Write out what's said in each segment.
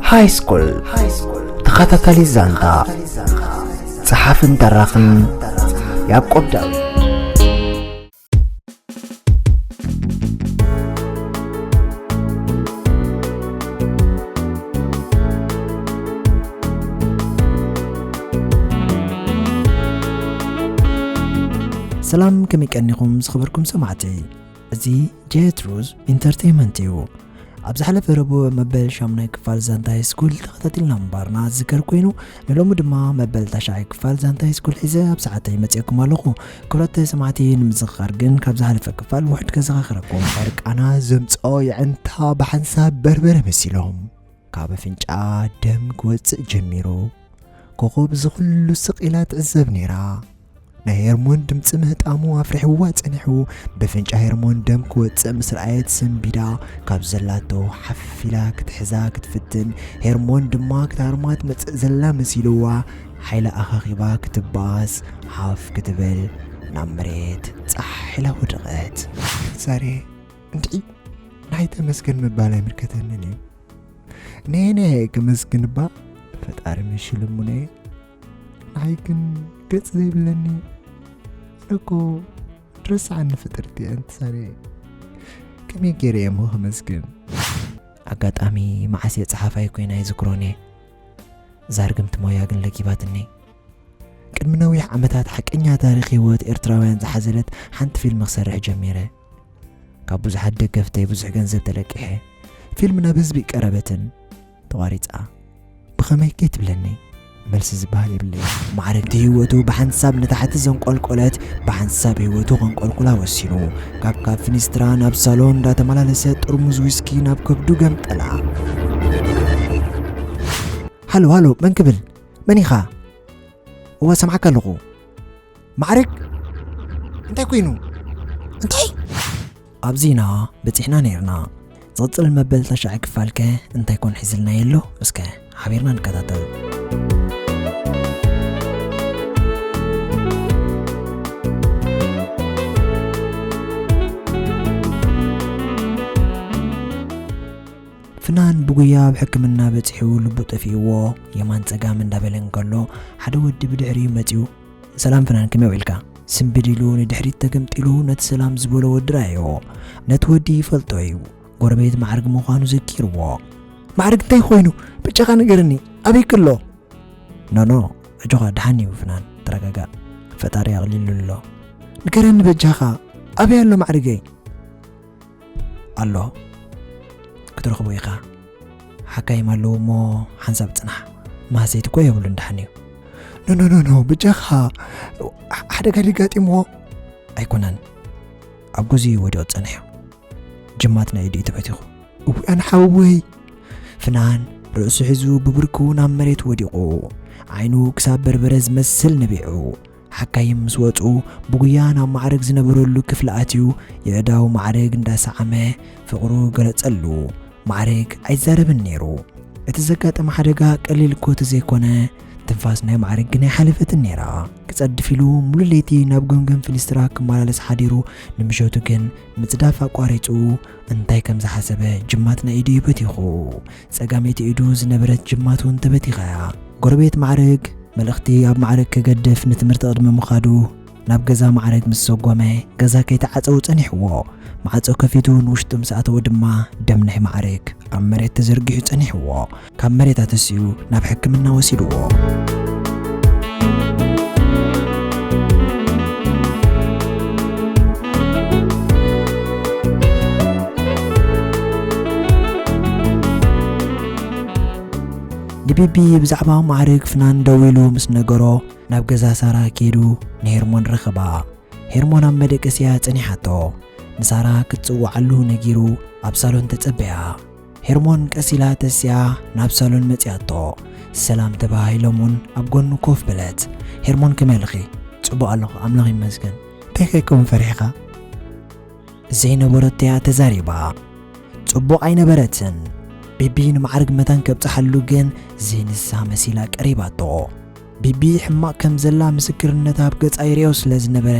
ሃይ ስኩል ተኸታታሊ ዛንታ፣ ጸሓፍን ተራኽን ያዕቆብ ዳዊት። ሰላም፣ ከመይ ቀኒኹም ዝኸበርኩም ሰማዕቲ? እዚ ጄትሩዝ ኢንተርቴይንመንት እዩ። ኣብ ዝሓለፈ ረቡዕ መበል ሻሙናይ ክፋል ዛንታ ሃይስኩል ተኸታቲልና ምንባርና ዝዝከር ኮይኑ፣ ንሎሚ ድማ መበል ታሽዓይ ክፋል ዛንታ ሃይስኩል ሒዘ ኣብ ሰዓተይ መጺኤኩም ኣለኹ። ክቡራት ሰማዕቲ፣ ንምዝኽኻር ግን ካብ ዝሓለፈ ክፋል ውሑድ ከዘኻኽረኩም። ዕርቃና ዘምጽኦ የዕንታ ብሓንሳብ በርበረ መሲሎም ካብ ኣፍንጫኣ ደም ክወጽእ ጀሚሩ። ኮኾብ እዚ ኩሉ ስቕ ኢላ ትዕዘብ ነይራ። ናይ ሄርሞን ድምጺ ምህጣሙ ኣፍሪሕዋ ጸኒሑ። ብፍንጫ ሄርሞን ደም ክወጽእ ምስ ረኣየት ሰንቢዳ፣ ካብ ዘላቶ ሓፍ ኢላ ክትሕዛ ክትፍትን፣ ሄርሞን ድማ ክትሃርማ ትመጽእ ዘላ መሲልዋ፣ ሓይላ ኣኻኺባ ክትበኣስ ሓፍ ክትብል ናብ መሬት ጻሕ ኢላ ወደቐት። ሳሬ፣ እንድዒ ናይ ተመስገን ምባል ኣይምልከተንን እዩ። ነየናይ እየ ከመስግን እባ? ፈጣሪ መሽሉ እሙነ። ንዓይ ግን ገጽ ዘይብለኒ። ኣነ እኮ ትረስዓኒ ፍጥርቲ እየ፣ ኣንቲ ሳርየ። ከመይ ገይረ እየ እሞ ከመስግን? ኣጋጣሚ መዓስ እየ ጸሓፋይ ኮይነ ኣይዝክሮን እየ። እዛ ርግምቲ ሞያ ግን ለጊባትኒ። ቅድሚ ነዊሕ ዓመታት ሓቀኛ ታሪኽ ህይወት ኤርትራውያን ዝሓዘለት ሓንቲ ፊልም ክሰርሕ ጀሚረ። ካብ ብዙሓት ደገፍተይ ብዙሕ ገንዘብ ተለቂሐ። ፊልም ናብ ህዝቢ ቀረበትን ተቋሪጻ። ብኸመይ ከይትብለኒ፣ መልሲ ዝበሃል የብለይ። ማዕረግቲ ህይወቱ ብሓንሳብ ንታሕቲ ዘንቆልቆለት፣ ብሓንሳብ ህይወቱ ከንቆልቁላ ወሲኑ። ካብ፣ ካብ ፍኒስትራ ናብ ሳሎን እንዳተመላለሰ ጥርሙዝ ዊስኪ ናብ ከብዱ ገምጠላ። ሃሎ፣ ሃሎ፣ መን ክብል? መን ኢኻ? እዋ፣ ሰምዓካ ኣለኹ። ማዕረግ? እንታይ ኮይኑ? እንታይ? ኣብዚ ኢና በጺሕና ነይርና። ዝቕጽል መበል ታሽዓይ ክፋልከ እንታይ ኮን ሒዝልና የሎ? እስከ ሓቢርና ንከታተል። ፍናን ብጉያ ኣብ ሕክምና በጺሑ ልቡ ጠፊእዎ የማን ጸጋም እንዳበለ እንከሎ፣ ሓደ ወዲ ብድሕሪኡ መጺኡ፣ "ሰላም ፍናን፣ ከመይ ውዒልካ?" ስምብድ ኢሉ ንድሕሪት ተገምጢሉ ነቲ ሰላም ዝበሎ ወዲ ረኣዮ። ነቲ ወዲ ይፈልጦ እዩ። ጎረቤት ማዕርግ ምዃኑ ዘኪርዎ። "ማዕርግ እንታይ ኮይኑ? ብቻኻ ንገርኒ፣ ኣበይ ክሎ?" "ኖ፣ ኖ፣ ኣጆኻ፣ ደሓን እዩ ፍናን፣ ተረጋጋእ። ፈጣሪ ኣቕሊሉ ኣሎ። ንገረኒ በጃኻ፣ ኣበይ ኣሎ ማዕርገይ?" "ኣሎ፣ ክትረኽቦ ኢኻ። ሓካይም ኣለዉ እሞ ሓንሳብ ጽናሕ። መሃሰይቲ እኮ የብሉን፣ ደሓን እዩ። ኖ፣ ኖ፣ ኖ፣ ኖ፣ በጃኻ፣ ሓ-፣ ሓደጋ ድዩ ኣጋጢምዎ?" "ኣይኮነን፣ ኣብ ገዝኡ እዩ ወዲቑ ጸኒሑ። ጅማት ናይ ኢዱ እዩ ተበቲኹ።" "እውይ ኣነ ሓወይ!" ፍናን ርእሱ ሒዙ ብብርኩ ናብ መሬት ወዲቑ። ዓይኑ ክሳብ በርበረ ዝመስል ነቢዑ። ሓካይም ምስ ወጹ፣ ብጉያ ናብ ማዕረግ ዝነበረሉ ክፍሊ ኣትዩ፣ የእዳው ማዕረግ እንዳሰዓመ ፍቕሩ ገለጸሉ። ማዕረግ ኣይዛረብን ነይሩ። እቲ ዘጋጠመ ሓደጋ ቀሊል እኮ ተዘይኮነ፣ ትንፋስ ናይ ማዕረግ ግን ኣይሓለፈትን ነይራ። ክጸድፍ ኢሉ ሙሉ ለይቲ ናብ ገምገም ፍኒስትራ ክመላለስ ሓዲሩ፣ ንምሸቱ ግን ምጽዳፍ ኣቋሪጹ እንታይ ከም ዝሓሰበ ጅማት ናይ ኢዱ እዩ በቲኹ። ጸጋመይቲ ኢዱ ዝነበረት ጅማት እውን ተበቲኻ እያ። ጎረቤት ማዕረግ መልእኽቲ ኣብ ማዕረግ ክገድፍ ንትምህርቲ ቅድሚ ምኻዱ ናብ ገዛ ማዕረግ ምስ ሰጎመ፣ ገዛ ከይተዓጸወ ጸኒሕዎ። ማዕጾ ከፊቱ ንውሽጡ ምስ ኣተወ ድማ ደም ናይ ማዕረግ ኣብ መሬት ተዘርጊሑ ጸኒሕዎ። ካብ መሬት ኣተሲኡ ናብ ሕክምና ወሲድዎ። ንቢቢ ብዛዕባ ማዕርግ ፍናን ደዊሉ ምስ ነገሮ፣ ናብ ገዛ ሳራ ከይዱ ንሄርሞን ረኸባ። ሄርሞን ኣብ መደቀስያ ጸኒሓቶ። ንሳራ ክትጽውዓሉ ነጊሩ ኣብ ሳሎን ተጸበያ። ሄርሞን ቀስ ኢላ ተሲኣ ናብ ሳሎን መጺኣቶ። ሰላም ተባሂሎም እውን ኣብ ጎኑ ኮፍ በለት። "ሄርሞን፣ ከመይ ኣለኺ?" "ጽቡቕ ኣለኹ፣ ኣምላኽ ይመስገን። እንታይ ከይከውን ፈሪሕኻ?" ዘይነበረቶ እያ ተዛሪባ። ጽቡቕ ኣይነበረትን። ቢቢ ንማዕርግ መታን ከብጽሓሉ ግን ዘይንሳ መሲላ ቀሪባቶ። ቢቢ ሕማቕ ከም ዘላ ምስክርነት ኣብ ገጻ ይርእዮ ስለ ዝነበረ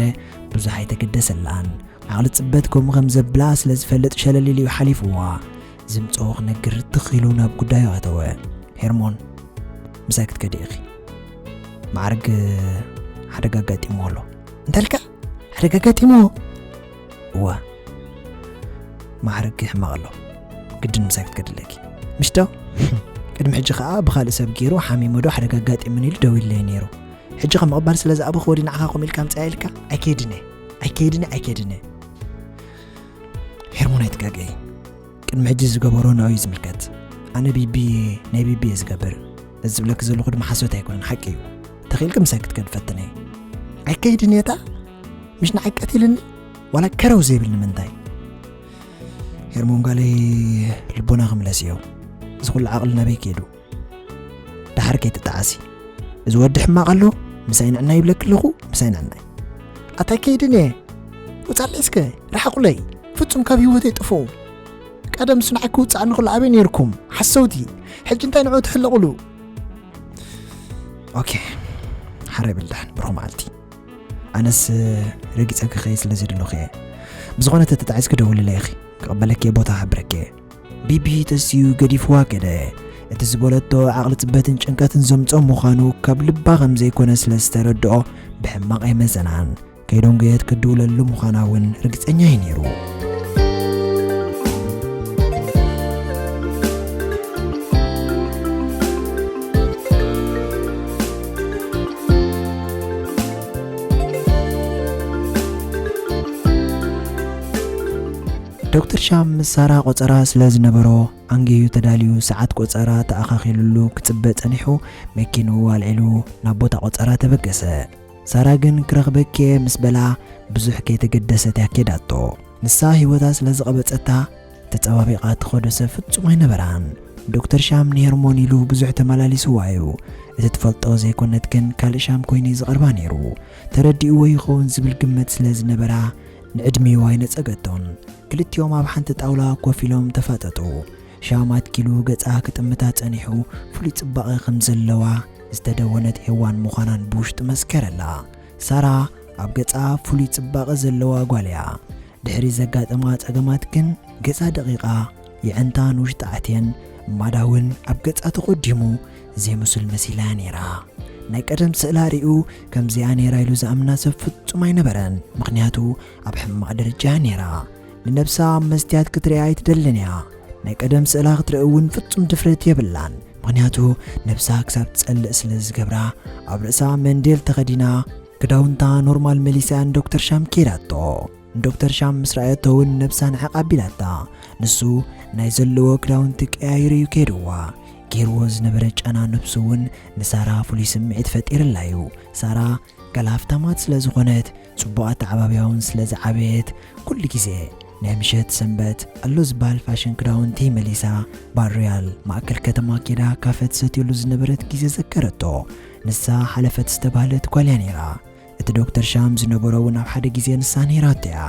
ብዙሕ ኣይተገደሰላን። ዓቕሊ ጽበት ከምኡ ከም ዘብላ ስለ ዝፈልጥ ሸለል ኢሉ እዩ ሓሊፍዋ። ዝምፅኦ ክነግር ትኽ ኢሉ ናብ ጉዳዩ ኣተወ። ሄርሞን፣ ምሳይ ክትከዲ ኢኺ። ማዕርግ ሓደጋ ኣጋጢምዎ ኣሎ። እንተልካ? ሓደጋ ኣጋጢምዎ? እዋ፣ ማዕርግ ሕማቕ ኣሎ። ግድን ምሳይ ክትከዲ ኣለኪ። ምሽ ዶ? ቅድሚ ሕጂ ከኣ ብኻልእ ሰብ ገይሩ ሓሚሙ ዶ ሓደጋ ኣጋጢሙኒ ኢሉ ደዊሉለይ ነይሩ። ሕጂ ከም ምቕባል ስለ ዝኣበኹ ወዲ ንዓኻ ከምኡ ኢልካ ምጽኣ ኢልካ? ኣይከይድን እየ። ኣይከይድን እየ፣ ኣይከይድን እየ። ሄርሞን ኣይትጋገይ። ቅድሚ ሕጂ ዝገበሮ ንዕኡ እዩ ዝምልከት። ኣነ ቢቢ፣ ናይ ቢቢ እየ ዝገብር። እዚ ዝብለኪ ዘለኹ ድማ ሓሶት ኣይኮነን፣ ሓቂ እዩ። ተኽኢልኪ ምሳይ ክትከዲ ፈትኒ። ኣይከይድን እየ እታ? ምሽ ንዓይ ቀቲልኒ? ዋላ ከረው ዘይብል ንምንታይ? ሄርሞን ጓለይ፣ ልቦና ክምለስ እዮ። እዚ ኩሉ ዓቕሊ ናበይ ከይዱ? ደሓር ከይትጠዓሲ። እዚ ወዲ ሕማቕ ኣሎ፣ ምሳይ ንዕናይ ይብለኪ ኣለኹ፣ ምሳይ ንዕናይ። ኣታ ኣይከይድን እየ። ውጻለይ እስከ፣ ርሓቑለይ። ፍጹም ካብ ህይወተይ ጥፍኡ። ቀደም እሱ ንዓይ ክውጽኣኒ ከሎ ኣበይ ነይርኩም? ሓሰውቲ። ሕጂ እንታይ ንዕኡ ትሕለቑሉ? ኦኬ፣ ሓራይ በል ደሓን፣ ብሩኽ መዓልቲ። ኣነስ ረጊጸ ክኸይድ ስለ ዝደለኹ እየ። ብዝኾነ ተተጣዒስኪ ደውልለይ ኢኺ። ክቕበለኪ እየ፣ ቦታ ክሕብረኪ እየ። ቢቢ ተሲኡ ገዲፍዋ ከደ። እቲ ዝበለቶ ዓቕሊ ጽበትን ጭንቀትን ዘምጾ ምዃኑ ካብ ልባ ከም ዘይኮነ ስለ ዝተረድኦ ብሕማቕ ኣይመዘናን። ከይደንጎየት ክድውለሉ ምዃና እውን ርግጸኛ እዩ ነይሩ። ዶክተር ሻም ምስ ሳራ ቆጸራ ስለ ዝነበሮ፣ ኣንጊሁ ተዳልዩ ሰዓት ቆጸራ ተኣኻኺሉሉ ክጽበ ጸኒሑ፣ መኪንኡ ኣልዒሉ ናብ ቦታ ቆጸራ ተበገሰ። ሳራ ግን ክረኽበኪ እየ ምስ በላ፣ ብዙሕ ከይተገደሰት እያ ኬዳቶ። ንሳ ህይወታ ስለ ዝቐበጸታ፣ ተጸባቢቓ ትኸዶ ሰብ ፍጹም ኣይነበራን። ዶክተር ሻም ንሄርሞን ኢሉ ብዙሕ ተመላሊስዋ እዩ። እቲ ትፈልጦ ዘይኮነት ግን ካልእ ሻም ኮይኑ እዩ ዝቐርባ ነይሩ። ተረዲእዎ ይኸውን ዝብል ግምት ስለ ዝነበራ፣ ንዕድሚኡ ኣይነጸገቶን። ክልቲኦም ኣብ ሓንቲ ጣውላ ኮፍ ኢሎም ተፋጠጡ። ሻም ኣትኪሉ ገጻ ክጥምታ ጸኒሑ፣ ፍሉይ ጽባቐ ከም ዘለዋ ዝተደወነት ሄዋን ምዃናን ብውሽጡ መስከረላ። ሳራ ኣብ ገጻ ፍሉይ ጽባቐ ዘለዋ ጓል እያ። ድሕሪ ዘጋጠማ ጸገማት ግን ገጻ ደቒቓ፣ የዕንታን ውሽጣ ኣትየን፣ እማዳ እውን ኣብ ገጻ ተቖዲሙ ዘይምሱል መሲላ ነይራ። ናይ ቀደም ስእላ ሪኡ ከምዚኣ ነይራ ኢሉ ዝኣምና ሰብ ፍጹም ኣይነበረን። ምኽንያቱ ኣብ ሕማቕ ደረጃ እያ ነይራ። ንነብሳ ኣብ መስትያት ክትሪኣ ኣይትደልን እያ። ናይ ቀደም ስእላ ክትርኢ እውን ፍጹም ድፍረት የብላን። ምኽንያቱ ነብሳ ክሳብ ትጸልእ ስለ ዝገብራ ኣብ ርእሳ መንዴል ተኸዲና ክዳውንታ ኖርማል መሊሳ ንዶክተር ሻም ከይዳቶ። ንዶክተር ሻም ምስ ረኣየቶ እውን ነብሳ ንዕቕ ኣቢላታ። ንሱ ናይ ዘለዎ ክዳውንቲ ቀያይሩ እዩ ከይድዋ። ገይርዎ ዝነበረ ጨና ነብሱ እውን ንሳራ ፍሉይ ስምዒት ፈጢርላ እዩ። ሳራ ጋል ሃፍታማት ስለ ዝኾነት፣ ጽቡቕ ኣተዓባብያ እውን ስለ ዝዓበየት፣ ኩሉ ግዜ ናይ ምሸት ሰንበት ኣሎ ዝበሃል ፋሽን ክዳውንቲ መሊሳ፣ ባር ሮያል ማእከል ከተማ ኬዳ ካፈ ትሰትየሉ ዝነበረት ግዜ ዘከረቶ። ንሳ ሓለፈት ዝተባህለት ጓል እያ ነይራ። እቲ ዶክተር ሻም ዝነበሮ እውን ኣብ ሓደ ግዜ ንሳ ነይራቶ እያ።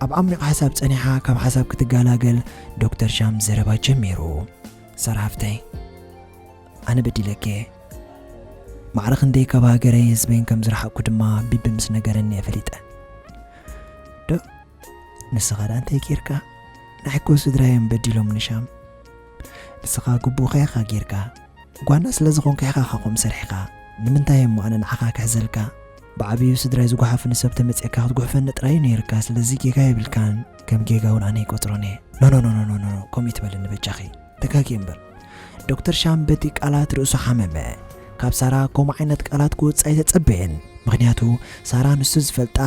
ኣብ ዓሚቕ ሓሳብ ጸኒሓ ካብ ሓሳብ ክትገላገል ዶክተር ሻም ዘረባ ጀሚሩ። ሳራ ሓፍተይ፣ ኣነ በዲለኪ እየ። ማዕረ ክንደይ ካብ ሃገረይን ህዝበይን ከም ዝረሓቕኩ ድማ ቢቢ ምስ ነገረኒ እየ ፈሊጠ። ዶ? ንስኻ ደኣ እንታይ ጌርካ? ንዓይ እኮ ስድራይ እዮም በዲሎምኒ ሻም። ንስኻ ግቡእካ ኢኻ ጌርካ። ጓና ስለ ዝኾንካ ኢኻ ከምኡ ሰሪሕኻ። ንምንታይ እሞ ኣነ ንዓኻ ክሕዘልካ? ብዓብዩ ስድራይ ዝጓሓፉኒ ሰብ ተመጺእካ ክትጉሕፈኒ ጥራይ እዩ ነይርካ። ስለዚ ጌጋ የብልካን። ከም ጌጋ እውን ኣነ ይቆጽሮን እየ። ኖ፣ ኖ፣ ኖ፣ ኖ፣ ኖ፣ ኖ፣ ከምኡ ይትበልኒ በጃኺ። ተጋግየ እምበር። ዶክተር ሻም በቲ ቃላት ርእሱ ሓመመ። ካብ ሳራ ከምኡ ዓይነት ቃላት ክወጽእ ኣይተጸበየን። ምኽንያቱ ሳራ ንሱ ዝፈልጣ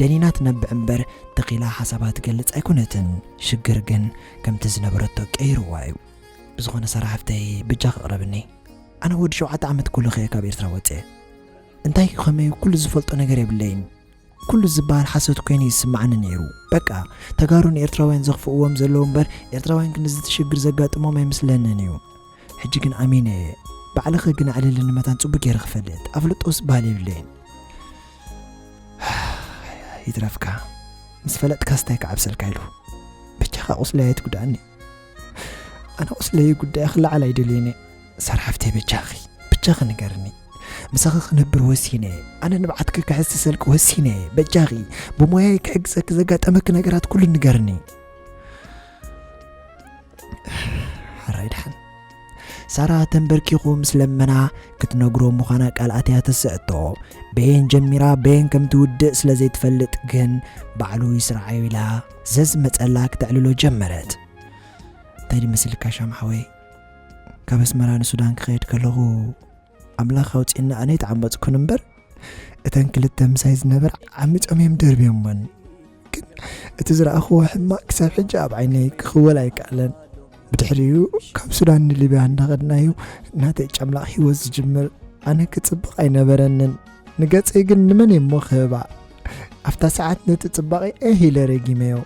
ደኒና ትነብዕ እምበር ተኺላ ሓሳባ ትገልጽ ኣይኮነትን። ሽግር ግን ከምቲ ዝነበረቶ ቀይርዋ እዩ። ብዝኾነ ሳራ ሓፍተይ በጃኺ ቅረብኒ። ኣነ ወዲ ሸውዓተ ዓመት ከለኹ እየ ካብ ኤርትራ ወጽየ። እንታይ ከመይ ኩሉ ዝፈልጦ ነገር የብለይን። ኩሉ ዝበሃል ሓሶት ኮይኑ ይስማዓኒ ነይሩ። በቃ ተጋሩ ንኤርትራውያን ዘኽፍእዎም ዘለዉ እምበር ኤርትራውያን ግን እዚ ሽግር ዘጋጥሞም ኣይመስለንን እዩ። ሕጂ ግን ኣሚነ እየ። ባዕልኺ ግን ኣዕልልኒ መታን ጽቡቕ ገይረ ክፈልጥ። ኣፍልጦ ዝበሃል የብለይን። ይትረፍካ። ምስ ፈለጥካስ እንታይ ክዓብሰልካ ኢሉ። በጃኻ ቁስለይ ኣይትጉድኣኒ። ኣነ ቁስለይ ጉዳይ ክለዓል ኣይደልየን እየ። ሳራ ሓፍተይ በጃኺ፣ በጃኺ ንገርኒ። ምሳኺ ክነብር ወሲነ እየ። ኣነ ንብዓትኪ ክሕስሰልኪ ወሲነ እየ። በጃኺ፣ ብሞያይ ክሕግዘኪ ዘጋጠመኪ ነገራት ኩሉ ንገርኒ። ኣራይ ደሓን። ሳራ ተንበርኪኹ ምስ ለመና ክትነግሮ ምዃና ቃል ኣትያ ተስዕቶ። በየን ጀሚራ በየን ከም ትውድእ ስለ ዘይትፈልጥ ግን ባዕሉ ይስርዓዮ ኢላ ዘዝመጸላ ክተዕልሎ ጀመረት። እንታይ ድመስልካ ሻም ሓወይ? ካብ ኣስመራ ንሱዳን ክኸይድ ከለኹ ኣምላኽ ኣውፅእና ኣነ ተዓመፅኩን እምበር እተን ክልተ ምሳይ ዝነበር ዓሚፆም እዮም ደርብዮሞን። ግን እቲ ዝረኣኽዎ ሕማቕ ክሳብ ሕጂ ኣብ ዓይነይ ክኽወል ኣይከኣለን። ብድሕሪኡ ካብ ሱዳን ንሊብያ እንዳኸድናዩ ናተይ ጨምላቕ ህይወት ዝጅምር ኣነ ክፅብቕ ኣይነበረንን። ንገፀይ ግን ንመን እየ እሞ ክህባ? ኣብታ ሰዓት ነቲ ፅባቐይ ኤህ ኢለ ረጊመዮ።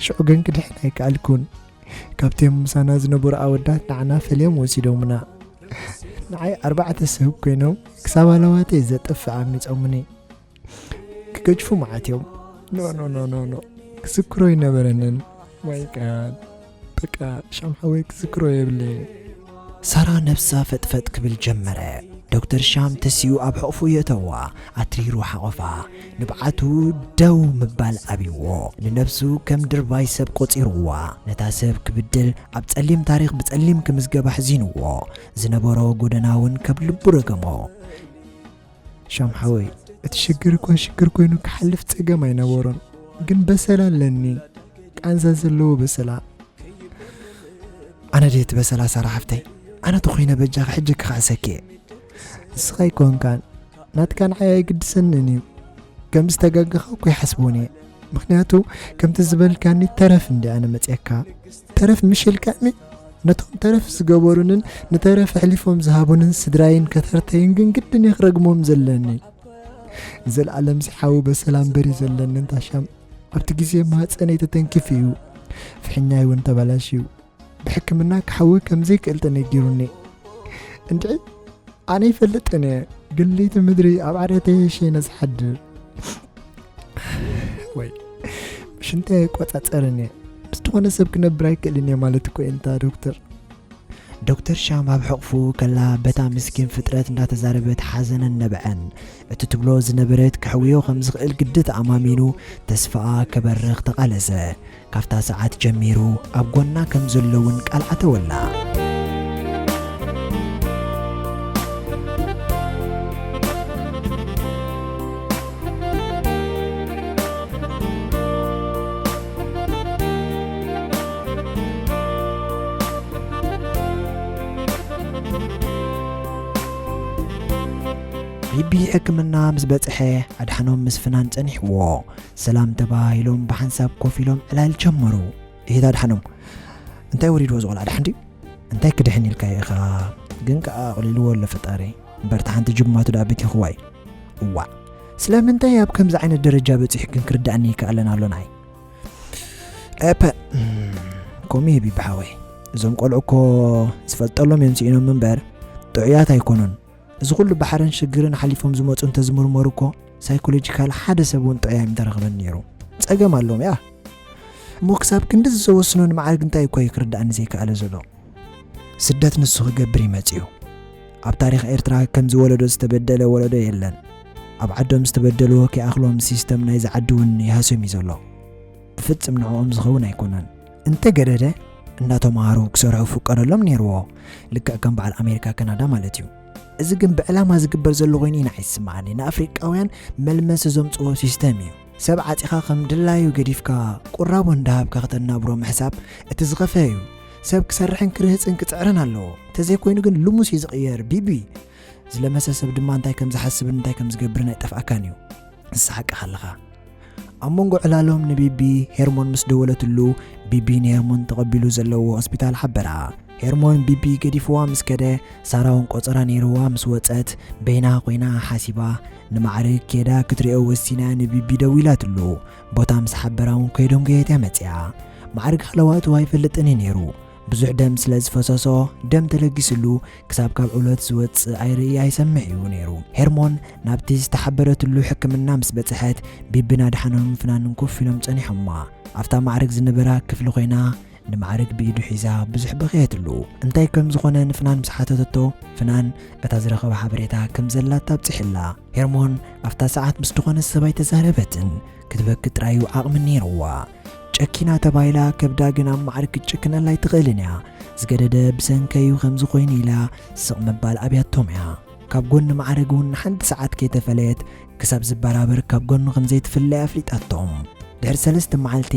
ሽዑ ግን ክድሕን ኣይከኣልኩን። ካብቶም ምሳና ዝነበሩ ኣወዳት ንዓና ፈልዮም ወሲዶምና። ንዓይ ኣርባዕተ ሰብ ኮይኖም ክሳብ ኣለዋተይ ዘጥፍእ ኣሚጾምኒ። ክገጅፉ መዓት እዮም። ኖ ኖ ኖ ኖ ኖ ክዝክሮ ይነበረንን። ማይ ጋድ በቃ ሻም ሓወይ ክዝክሮ የብለይ። ሳራ ነብሳ ፈጥፈጥ ክብል ጀመረ። ዶክተር ሻም ተሲኡ ኣብ ሕቑፉ የእተዋ። ኣትሪሩ ሓቖፋ። ንብዓቱ ደው ምባል ኣብይዎ። ንነብሱ ከም ድርባይ ሰብ ቆጺርዋ። ነታ ሰብ ክብድል ኣብ ጸሊም ታሪኽ ብጸሊም ክምዝገባ ሕዚንዎ። ዝነበሮ ጎደና እውን ከብ ልቡ ረገሞ። ሻም ሓወይ፣ እቲ ሽግር እኳ ሽግር ኮይኑ ክሓልፍ ጸገም ኣይነበሮን። ግን በሰላ ኣለኒ። ቃንዛ ዘለዎ በሰላ። ኣነ ድየ እቲ በሰላ ሳራ ሓፍተይ? ኣነ ተኾይነ በጃኺ ሕጂ ክኽሕሰኪ እየ። ንስኻ ኣይኮንካን። ናትካ ንዓይ ኣይግድሰንን እዩ። ከም ዝተጋገኻ እኮ ይሓስቦን እየ። ምኽንያቱ ከምቲ ዝበልካኒ ተረፍ እንዲ ኣነ መፅየካ። ተረፍ ምሽ ኢልካኒ? ነቶም ተረፍ ዝገበሩንን ንተረፍ ኣሕሊፎም ዝሃቡንን ስድራይን ከተርተይን ግን ግድን እየ ክረግሞም ዘለኒ። ንዘለኣለም እዚ ሓዊ በሰላም በሪ ዘለኒ እንታሻም ኣብቲ ግዜ ማህፀነይ ተተንኪፉ እዩ። ፍሕኛይ እውን ተበላሽዩ። ብሕክምና ክሓዊ ከም ዘይክእል ተነጊሩኒ። እንድዒ ኣነ ይፈልጥን እየ፣ ግን ለይቲ ምድሪ ኣብ ዓረተይ ሸይነ ዝሓድር። ወይ ሽንተይ ኣይቆጻጸርን እየ። ምስ ዝኾነ ሰብ ክነብር ኣይክእልን እየ ማለት እኮ እየ እንታ ዶክተር። ዶክተር ሻም ኣብ ሕቕፉ ከላ በታ ምስኪን ፍጥረት እንዳተዛረበት ሓዘነን ነብዐን። እቲ ትብሎ ዝነበረት ከሕውዮ ከም ዝኽእል ግዲ ተኣማሚኑ ተስፋኣ ከበርኽ ተቓለሰ። ካብታ ሰዓት ጀሚሩ ኣብ ጎና ከም ዘሎ እውን ቃል ኣተወላ። ቢቢ ሕክምና ምስ በጽሐ ኣድሓኖም ምስ ፍናን ጸኒሕዎ። ሰላም ተባሂሎም ብሓንሳብ ኮፍ ኢሎም ዕላል ጀመሩ። እሂት ኣድሓኖም፣ እንታይ ወሪድዎ ዝቖልዓ ደሓን ድዩ? እንታይ ክድሕን ኢልካ ኢኻ? ግን ከኣ ኣቕሊልዎ ኣሎ ፈጣሪ። እምበር እቲ ሓንቲ ጅማቱ ደኣ በቲኽዋ እዩ። እዋእ፣ ስለምንታይ ኣብ ከምዚ ዓይነት ደረጃ በጺሑ ግን ክርድኣኒ ይከኣለን ኣሎ ንዓይ? ኤፐ፣ እም፣ ከምኡ እዩ ቢቢ ሓወይ። እዞም ቆልዑ እኮ ዝፈልጠሎም እዮም ስኢኖም እምበር ጥዑያት ኣይኮኑን። እዚ ኩሉ ባሕርን ሽግርን ሓሊፎም ዝመጹ እንተዝምርመሩ እኮ ሳይኮሎጂካል ሓደ ሰብ እውን ጥዑይ ኣይምተረኽበን ነይሩ። ጸገም ኣለዎም እያ። እሞ ክሳብ ክንድዚ ዘወስኖ ንመዓርግ እንታይ እኳ እዩ ክርድኣኒ ዘይከኣለ ዘሎ። ስደት ንሱ ክገብር እዩ መጺኡ። ኣብ ታሪኽ ኤርትራ ከምዚ ወለዶ ዝተበደለ ወለዶ የለን። ኣብ ዓዶም ዝተበደልዎ ከይኣኽሎም ሲስተም ናይዚ ዓዲ እውን ይሃስዮም እዩ ዘሎ። ብፍጽም ንዕኦም ዝኸውን ኣይኮነን። እንተገደደ እናተምሃሩ ክሰርሑ ፍቀደሎም ነይርዎ። ልክዕ ከም በዓል ኣሜሪካ ካናዳ ማለት እዩ። እዚ ግን ብዕላማ ዝግበር ዘሎ ኮይኑ ኢና ይስምዓኒ። ንኣፍሪቃውያን መልመሲ ዘምጽዎ ሲስተም እዩ። ሰብ ዓጺኻ ከም ድላዩ ገዲፍካ ቁራቡ እንዳሃብካ ከተናብሮ ምሕሳብ እቲ ዝኸፍአ እዩ። ሰብ ክሰርሕን ክርህጽን ክጽዕርን ኣለዎ። እንተዘይኮይኑ ግን ልሙስ እዩ ዝቕየር። ቢቢ ዝለመሰ ሰብ ድማ እንታይ ከም ዝሓስብን እንታይ ከም ዝገብርን ኣይጠፍኣካን እዩ። ንስሓቅኻ ኣለኻ። ኣብ መንጎ ዕላሎም ንቢቢ ሄርሞን ምስ ደወለትሉ፣ ቢቢ ንሄርሞን ተቐቢሉ ዘለዎ ሆስፒታል ሓበራ። ሄርሞን ቢቢ ገዲፍዋ ምስ ከደ፣ ሳራ እውን ቆጸራ ነይርዋ ምስ ወጸት፣ በይና ኮይና ሓሲባ፣ ንማዕርግ ኬዳ ክትሪኦ ወሲና ንቢቢ ደዊላትሉ። ቦታ ምስ ሓበራ እውን ከይደንጎየት እያ መጺኣ። ማዕርግ ሃለዋቱ ኣይፈልጥን እዩ ነይሩ። ብዙሕ ደም ስለ ዝፈሰሶ፣ ደም ተለጊስሉ፣ ክሳብ ካብ ዕሎት ዝወጽእ ኣይርኢ ኣይሰምዕ እዩ ነይሩ። ሄርሞን ናብቲ ዝተሓበረትሉ ሕክምና ምስ በጽሐት፣ ቢብን ኣድሓኖምን ፍናንን ኮፍ ኢሎም ጸኒሖማ። ኣብታ ማዕርግ ዝነበራ ክፍሊ ኮይና፣ ንማዕርግ ብኢዱ ሒዛ ብዙሕ በኸየትሉ። እንታይ ከም ዝኾነ ንፍናን ምስ ሓተተቶ፣ ፍናን እታ ዝረኸባ ሓበሬታ ከም ዘላታ ኣብጺሕላ። ሄርሞን ኣብታ ሰዓት ምስ ዝኾነ ሰብ ኣይተዛረበትን። ክትበኪ ጥራይ እዩ ዓቕሚ ነይርዋ። ጨኪና ተባሂላ ከብዳ ግን ኣብ ማዕርግ ክትጭክነላ ኣይትኽእልን እያ። ዝገደደ ብሰንከዩ ከምዚ ኮይኑ ኢላ ስቕ ምባል ኣብያቶም እያ። ካብ ጎኒ ማዕረግ እውን ንሓንቲ ሰዓት ከይተፈለየት ክሳብ ዝበራበር ካብ ጎኑ ከም ዘይትፍለ ኣፍሊጣቶም። ድሕሪ ሰለስተ መዓልቲ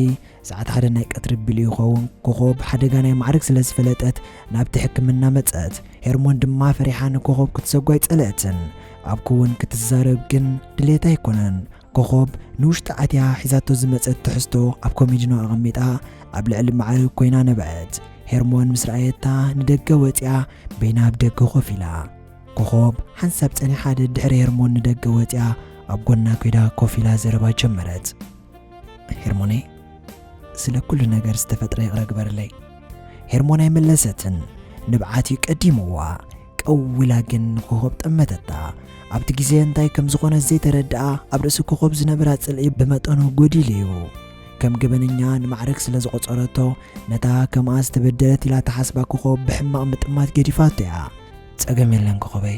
ሰዓት ሓደ ናይ ቀትሪ ቢሉ ይኸውን፣ ኮኾብ ሓደጋ ናይ ማዕረግ ስለ ዝፈለጠት ናብቲ ሕክምና መጸት። ሄርሞን ድማ ፈሪሓ ንኮኾብ ክትሰጓ ኣይጸለአትን። ኣብኩ እውን ክትዛረብ ግን ድሌት ኣይኮነን። ኮኾብ ንውሽጢ ኣትያ ሒዛቶ ዝመጸት ትሕዝቶ ኣብ ኮሚዲኖ ኣቐሚጣ ኣብ ልዕሊ ማዕረግ ኮይና ነብዐት። ሄርሞን ምስ ረኣየታ ንደገ ወጺኣ በይና ኣብ ደገ ኮፍ ኢላ። ኮኾብ ሓንሳብ ጸኒሓ ደድሕሪ ሄርሞን ንደገ ወጺኣ ኣብ ጎና ኮይዳ ኮፍ ኢላ ዘረባ ጀመረት። ሄርሞኔ፣ ስለ ኩሉ ነገር ዝተፈጥረ ይቕረ ግበርለይ። ሄርሞን ኣይመለሰትን። ንብዓት እዩ ቀዲምዋ። ቀው ኢላ ግን ንኮኾብ ጠመተታ። ኣብቲ ግዜ እንታይ ከም ዝኾነ ዘይተረድኣ ኣብ ርእሲ ኮኾብ ዝነበራ ጽልኢ ብመጠኑ ጎዲሉ እዩ። ከም ገበነኛ ንማዕረግ ስለ ዝቖጸረቶ ነታ ከምኣ ዝተበደለት ኢላ ተሓስባ ኮኾብ ብሕማቕ ምጥማት ገዲፋቶ እያ። ጸገም የለን ኮኾበይ።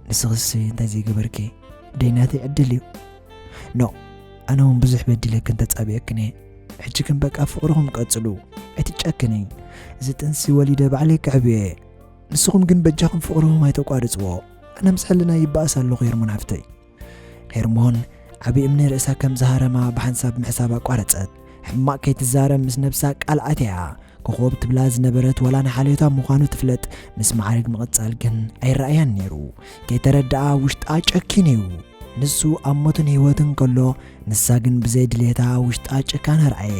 ንስኽሲ እንታይ ዘይገበርኪ? ደይናተይ ዕድል እዩ። ኖ፣ ኣነ እውን ብዙሕ በዲለክን ተጻቢኤክን እየ። ሕጂ ግን በቃ ፍቕርኹም ቀጽሉ። ኣይትጨክኒ። እዚ ጥንሲ ወሊደ ባዕለይ ክዕብዮ እየ። ንስኹም ግን በጃኹም ፍቕርኹም ኣይተቋርጽዎ። ኣነ ምስ ሕልና ይበኣስ ኣለኹ ሄርሞን ሃፍተይ። ሄርሞን ዓቢ እምኒ ርእሳ ከም ዝሃረማ ብሓንሳብ ምሕሳብ ኣቋረጸት። ሕማቕ ከይትዛረብ ምስ ነብሳ ቃል ኣትያ። ኮኾብ ትብላ ዝነበረት ዋላ ንሓልዮታ ምዃኑ ትፍለጥ፣ ምስ ማዕረግ ምቕጻል ግን ኣይረኣያን ነይሩ። ከይተረድኣ ውሽጣ ጨኪኑ እዩ። ንሱ ኣብ ሞትን ህይወትን ከሎ፣ ንሳ ግን ብዘይ ድሌታ ውሽጣ ጭካነ ረኣየ።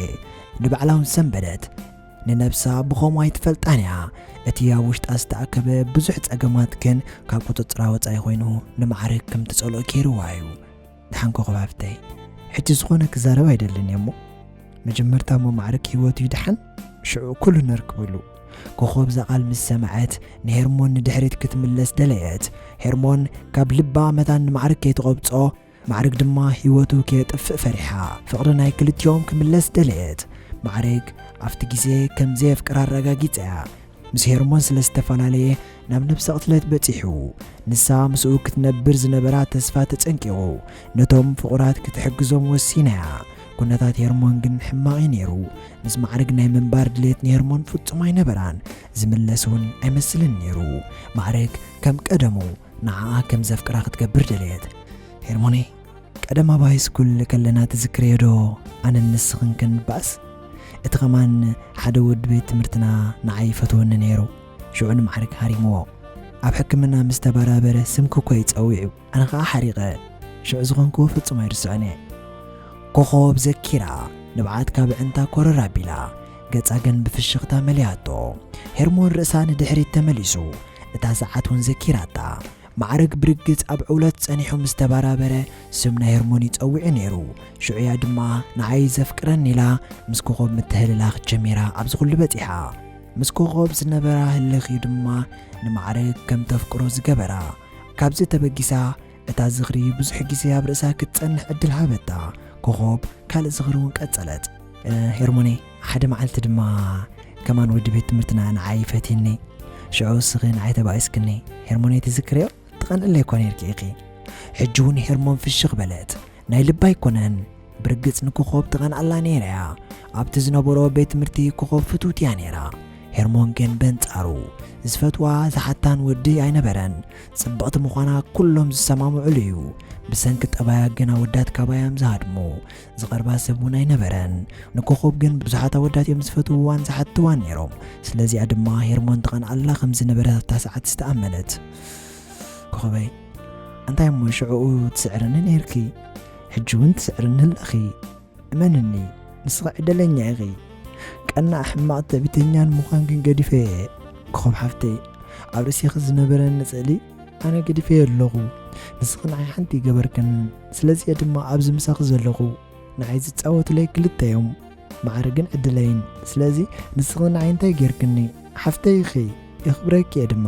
ንባዕላ እውን ሰንበደት። ንነብሳ ብኸምኡ ኣይትፈልጣን እያ። እቲ ኣብ ውሽጣ ዝተኣከበ ብዙሕ ጸገማት ግን ካብ ቁጽጽራ ወጻኢ ኮይኑ ንማዕረግ ከም ትጸልኦ ገይርዋ እዩ። ደሓን ኮኾብ ሃፍተይ፣ ሕጂ ዝኾነ ክዛረብ ኣይደልን እየ እሞ፣ መጀመርታ እሞ ማዕረግ ህይወቱ ይድሓን፣ ሽዑ ኩሉ ነርክበሉ። ኮኾብ እዛ ቃል ምስ ሰምዐት ንሄርሞን ንድሕሪት ክትምለስ ደለየት። ሄርሞን ካብ ልባ መታን ንማዕረግ ከይትቐብጾ፣ ማዕረግ ድማ ህይወቱ ከየጥፍእ ፈሪሓ። ፍቕሪ ናይ ክልቲኦም ክምለስ ደለየት። ማዕረግ ኣብቲ ግዜ ከም ዘየፍቅራ ኣረጋጊጻ እያ። ምስ ሄርሞን ስለ ዝተፈላለየ ናብ ነብሰ ቅትለት በጺሑ። ንሳ ምስኡ ክትነብር ዝነበራ ተስፋ ተጸንቂቑ። ነቶም ፍቑራት ክትሕግዞም ወሲና እያ። ኩነታት ሄርሞን ግን ሕማቕ እዩ ነይሩ። ምስ ማዕረግ ናይ ምንባር ድሌት ንሄርሞን ፍጹም ኣይነበራን። ዝምለስ እውን ኣይመስልን ነይሩ። ማዕረግ ከም ቀደሙ ንዓኣ ከም ዘፍቅራ ክትገብር ደለየት። ሄርሞኔ፣ ቀደም ኣብ ሃይስኩል ከለና ትዝክርዮ ዶ? ኣነን ንስኽን ክንበኣስ? እቲ ኸማን ሓደ ወዲ ቤት ትምህርትና ንዓይ ይፈትወኒ ነይሩ። ሽዑ ንማዕረግ ሃሪምዎ። ኣብ ሕክምና ምስ ተበራበረ ስምኪ እኮ እዩ ጸዊዑ። ኣነ ኸኣ ሓሪቐ። ሽዑ ዝኾንክዎ ፍጹም ኣይርስዖን እየ። ኮኾብ ዘኪራ፣ ንብዓት ካብ ኣዕንታ ኮረር ኣቢላ፣ ገጻ ግን ብፍሽኽታ መሊኣቶ። ሄርሞን ርእሳ ንድሕሪት ተመሊሱ፣ እታ ሰዓት እውን ዘኪራታ። ማዕረግ ብርግጽ ኣብ ዕውለት ጸኒሑ ምስ ተበራበረ ስም ናይ ሄርሞን ይጸውዕ ነይሩ። ሽዑያ ድማ ንዓይ ዘፍቅረኒ ኢላ ምስ ኮኾብ ምትህልላኽ ጀሚራ ኣብዚ ኩሉ በጺሓ። ምስ ኮኾብ ዝነበራ ህልኽ እዩ ድማ ንማዕረግ ከም ተፍቅሮ ዝገበራ። ካብዚ ተበጊሳ እታ ዝኽሪ ብዙሕ ግዜ ኣብ ርእሳ ክትጸንሕ ዕድል ሃበታ። ኮኾብ ካልእ ዝኽሪ እውን ቀጸለት። "እ፣ ሄርሞኔ፣ ሓደ መዓልቲ ድማ ከማን ወዲ ቤት ትምህርትና ንዓይ ፈትዩኒ። ሽዑ እስኺ ንዓይ ተባኢስክኒ። ሄርሞኔ ትዝክርዮ? ትቐንእለይ እኳ ነይርኪ ኢኺ።" ሕጂ እውን ሄርሞን ፍሽኽ በለት። ናይ ልባ ኣይኮነን። ብርግጽ ንኮኾብ ትቐንኣላ ነይራ እያ። ኣብቲ ዝነበሮ ቤት ትምህርቲ ኮኾብ ፍትውቲ እያ ነይራ። ሄርሞን ግን በንጻሩ ዝፈትዋ ዝሓታን ወዲ ኣይነበረን። ጽብቕቲ ምዃና ኩሎም ዝሰማምዑሉ እዩ። ብሰንኪ ጠባያ ግን ኣወዳት ካባያ እዮም ዝሃድሙ። ዝቐርባ ሰብ እውን ኣይነበረን። ንኮኾብ ግን ብዙሓት ኣወዳት እዮም ዝፈትውዋን ዝሓትዋን ነይሮም። ስለዚኣ ድማ ሄርሞን ትቐንኣላ ከም ዝነበረት ኣብታ ሰዓት ዝተኣመነት። ኮኾበይ፣ እንታይ እሞ ሽዕኡ ትስዕርኒ ነይርኪ? ሕጂ እውን ትስዕርኒ ኣለኺ። እመንኒ፣ ንስኺ ዕደለኛ ኢኺ። ቀናእ፣ ሕማቕ፣ ትዕቢተኛን ምዃን ግን ገዲፈ እየ። ኮኾብ ሓፍተይ፣ ኣብ ርእሲኺ ዝነበረኒ ስእሊ ኣነ ገዲፈዮ ኣለኹ። ንስኺ ንዓይ ሓንቲ ይገበርክን። ስለዚ እየ ድማ ኣብዚ ምሳኺ ዘለኹ። ንዓይ ዝጻወቱለይ ክልተ እዮም፣ ማዕረግን ዕድለይን። ስለዚ ንስኺ ንዓይ እንታይ ጌርክኒ? ሓፍተይ ኢኺ፣ የኽብረኪ እየ ድማ።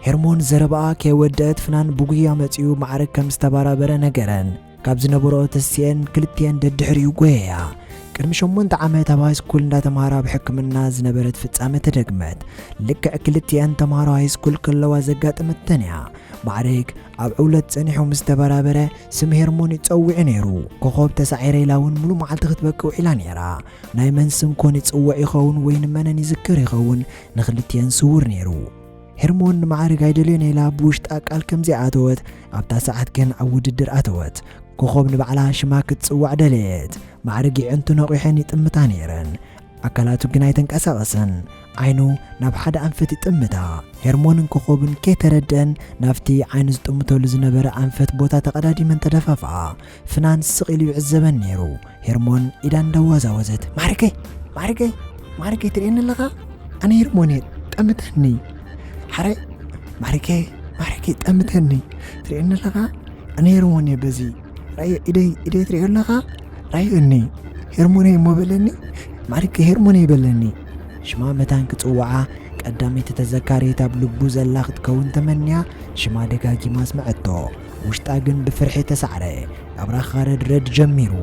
ሄርሞን ዘረባኣ ከይወደአት ፍናን ብጉያ መጺኡ ማዕረግ ከም ዝተባራበረ ነገረን። ካብ ዝነበርኦ ተሲኤን ክልቲኤን ደድሕሪኡ ጎየያ። ቅድሚ ሸሞንተ ዓመት ኣብ ሃይስኩል እንዳተማሃራ ኣብ ሕክምና ዝነበረት ፍጻመ ተደግመት። ልክዕ ክልቲኣን ተማሃሮ ሃይስኩል ከለዋ ዘጋጠመተን እያ። ማዕረግ ኣብ ዕውለት ጸኒሑ ምስ ተበራበረ፣ ስም ሄርሞን ይጸውዕ ነይሩ። ኮኾብ ተሳዒረ ኢላ እውን ሙሉ መዓልቲ ክትበኪ ውዒላ ነይራ። ናይ መን ስም ኮን ይጽውዕ ይኸውን ወይ ንመነን ይዝክር ይኸውን? ንኽልቲኤን ስውር ነይሩ። ሄርሞን ንማዕርግ ኣይደልዮን ኢላ ብውሽጣ ቃል ከም ዘይኣተወት፣ ኣብታ ሰዓት ግን ኣብ ውድድር ኣተወት። ኮኾብ ንባዕላ ሽማ ክትጽዋዕ ደለየት። ማዕርግ ይዕንቱ ነቒሐን ይጥምታ ነይረን። ኣካላቱ ግን ኣይተንቀሳቐሰን። ዓይኑ ናብ ሓደ ኣንፈት ይጥምታ። ሄርሞንን ኮኾብን ከይተረድአን ናብቲ ዓይኑ ዝጥምተሉ ዝነበረ ኣንፈት ቦታ ተቐዳዲመን ተደፋፍኣ። ፍናን ስቕ ኢሉ ይዕዘበን ነይሩ። ሄርሞን ኢዳ እንዳዋዛወዘት፣ "ማዕርገይ፣ ማዕርገይ፣ ማዕርገይ ትርእየኒ ኣለኻ? ኣነ ሄርሞን እየ፣ ጠምተኒ። ሓረ፣ ማዕርገይ፣ ማዕርገይ፣ ጠምተኒ። ትርእየኒ ኣለኻ? ኣነ ሄርሞን እየ በዚ። ራዮ፣ ኢደይ፣ ኢደይ ትርእዮ ኣለኻ? ራዮ እኒ፣ ሄርሞን እየ እሞ በለኒ። ማዕርገይ ሄርሞን እየ በለኒ።" ሽማ መታን ክጽውዓ፣ ቀዳመይቲ ተዘካሪት ኣብ ልቡ ዘላ ክትከውን ተመንያ፣ ሽማ ደጋጊማ ኣስመዐቶ። ውሽጣ ግን ብፍርሒ ተሳዕረ። ኣብራኻ ረድረድ ጀሚሩ።